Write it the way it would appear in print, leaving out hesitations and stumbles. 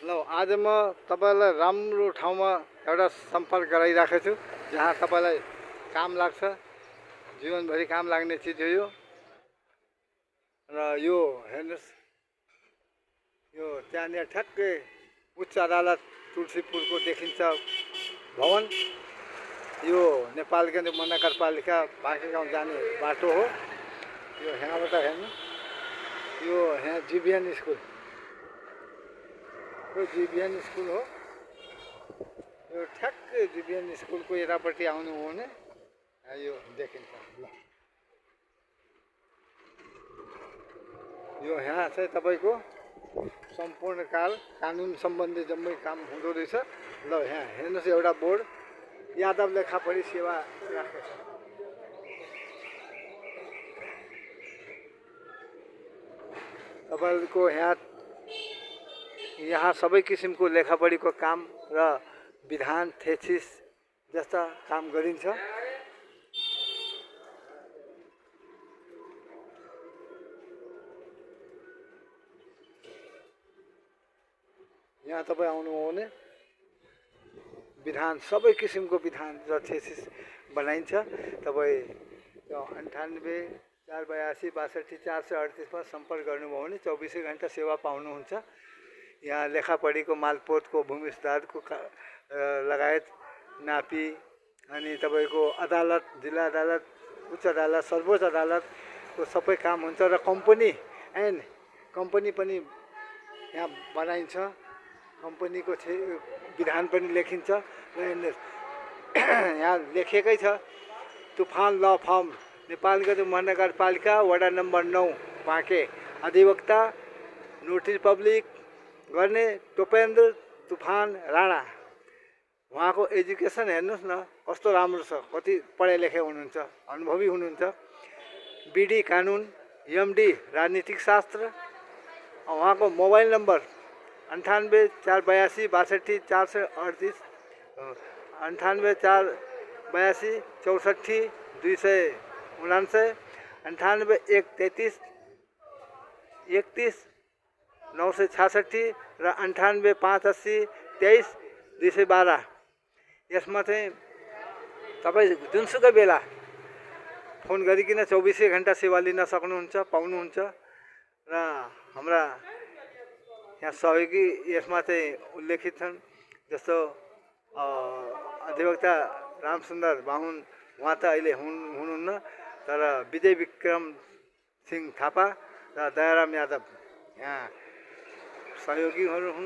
ल आज म तपाईलाई राम्रो ठाउँमा एउटा सम्पर्क गराइराखेको छु जहाँ तपाईलाई काम लाग्छ, जीवनभरि काम लाग्ने चिज हो यो। र यो हेर्नुस्, यो त्यहाँनिर ठ्याक्कै उच्च अदालत तुलसीपुरको देखिन्छ भवन। यो नेपालको महानगरपालिका बाँके गाउँ जाने बाटो हो। यो यहाँबाट हेर्नु, यो यहाँ जीवियन स्कुल, यो जीवियन स्कुल हो। यो ठ्याक्कै जीवियन स्कुलको यतापट्टि आउनु हो भने यो देखिन्छ। ल यो यहाँ चाहिँ तपाईको सम्पूर्ण काल कानुन सम्बन्धी जम्मै काम हुँदो रहेछ। ल यहाँ हेर्नुहोस्, एउटा बोर्ड यादव लेखापढी सेवा राखेको छ। तपाईको यहाँ सबै किसिमको लेखापढीको काम र विधान थेसिस जस्ता काम गरिन्छ। यहाँ तपाईँ आउनु हो भने विधान सबै किसिमको विधान र थेसिस बनाइन्छ। तपाईँ 98 482 62 438 मा सम्पर्क गर्नुभयो भने 24 घण्टा सेवा पाउनुहुन्छ। यहाँ लेखापढीको, मालपोतको, भूमि सुधारको लगायत नापी, अनि तपाईको अदालत, जिल्ला अदालत, उच्च अदालत, सर्वोच्च अदालतको सबै काम हुन्छ। र कम्पनी पनि यहाँ बनाइन्छ। कम्पनीको विधान पनि लेखिन्छ। यहाँ लेखेकै छ, तुफान ल फर्म, नेपालको महानगरपालिका वडा नम्बर 9 बाँके, अधिवक्ता नोटिस पब्लिक गर्ने टोपेन्द्र तुफान राणा। उहाँको एजुकेसन हेर्नुहोस् न कस्तो राम्रो छ, कति पढे लेखे हुनुहुन्छ, अनुभवी हुनुहुन्छ। बीडी कानुन, एमडी राजनीतिक शास्त्र। उहाँको मोबाइल नम्बर 98 482 62 438, 98 482 64 299, 98 133 31 966 र 98 580 23 212। यसमा चाहिँ तपाईँ जुनसुकै बेला फोन गरिकन 24 घण्टा सेवा लिन सक्नुहुन्छ, पाउनुहुन्छ। र हाम्रा यहाँ सहयोगी यसमा चाहिँ उल्लेखित छन्, जस्तो अधिवक्ता रामसुन्दर बाहुन, उहाँ त अहिले हुनुहुन्न, तर विजय विक्रम सिंह थापा र दयाराम यादव यहाँ सहयोगीहरू हुन्।